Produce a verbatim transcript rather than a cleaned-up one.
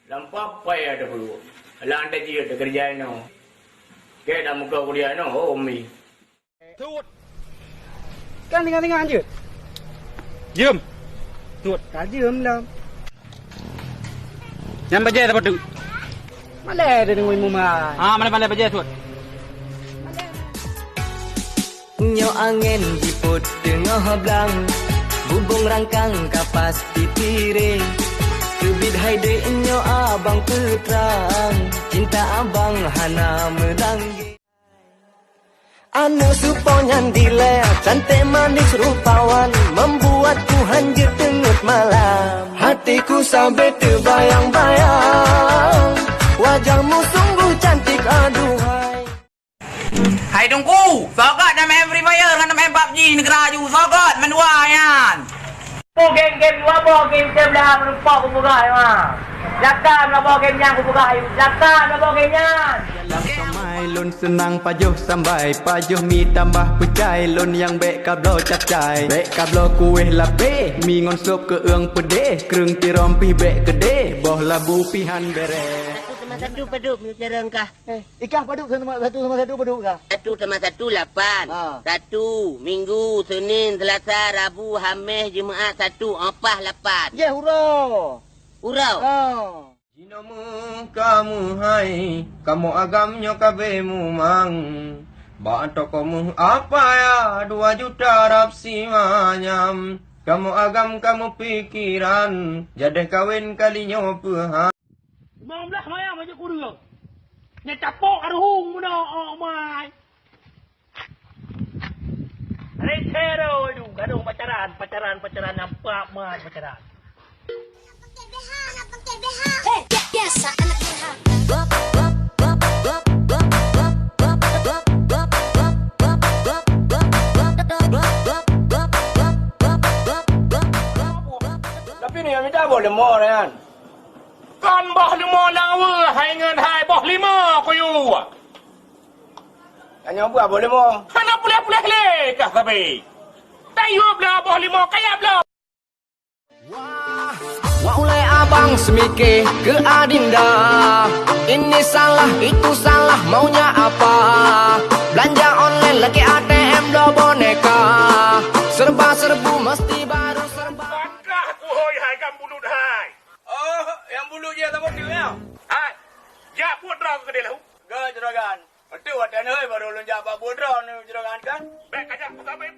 Lam papai ada puluh. Lam tak jeuet kerja inoe. Kek dah muka kuliah inoe, oh, Umi. Tut. Kan tinggal-tinggal jeuet. Jeuem. Tut. Tak jeuem dah. Nyan bajèe siapa tu? Malèe dia tengok imum ai. Ah, mana-mana bajèe, Tut. Nyoe angén jipôt teungoh blang, bubông rangkang ka pasti piré. Teubiet hai deuek nyoe abang peutrang, cinta abang hana meulanggé. Aneuk seupôt nyan dilèe, cantik manis rupawan, membuatku hanjeuet teungeut malam. Hatiku sabe teubayang-bayang, wajahmu sungguh cantik, aduhai. Hai Teungku, soe göt na main Free Fire ngon na main PUBG neugara aju, soe göt mandua nyan? Boh game-game dua boh game seubelah meurumpok kupeugah nyoe. Laka dua boh game nyan kupeugah, laka dua boh game nyan. Dalam kamai lôn seunang pajoh sambai, pajoh mi tambah peucai, lôn nyang bèk kabloe cap cai, bèk kabloe kuweh lapéh, mi ngon sop keueung peudeh, kreueng tirom pih bèk keudeh, boh labu pih han bèrèh. Satu tambah satu padub, minyeuk jarang kah? Eh, ikah padub satu tambah satu tambah satu padub kah? Satu tambah satu, lapan. Ha. Satu, Minggu, Senin, Selasa, Rabu, Hameh, Jumaat, Sabtu, apah lapan. Yeh, uroe. Uroe? Ha. Jinoe meuh kamoe hai, kamoe agam nyoe ka bèk mumang. Bak toko meuh apa ya, dua juta rab simanyam. Kamoe agam kamoe pikiran, jadeh kawen kali nyoe peuhan. Limong blaih mayam aja kureueng. Nyang capok aruhung meunoe, oh mai. Retero itu, gadoh pacaran, pacaran, pacaran, nampak mat pacaran. Hei, biasa anak T H. Tapi ni yang minta boleh mau kan? Kon boh leumo lawa hai ngon hai boh lima kuyue. Tanyoe beuh boh lima. Hana puléh-puléh lé kah sabe. Tayue bloe boh lima kaya bloe. Wah, wak ulèe abang seumike keu adinda. Ini salah, itu salah, maunya apa? Belanja online lakèe A T M bloe boneka. Serba serbu mesti baru serba. Bangkah kuhôi hai gam bulut hai. Oh, nyang bulut jih atawa tu ya? Hai, jak buet droe keu keudeh lahu. Ga juragan. Betul watèe nyoe baru lôn jak bak buet droe nyoe juragan kan? Bèk kajak buka bèk.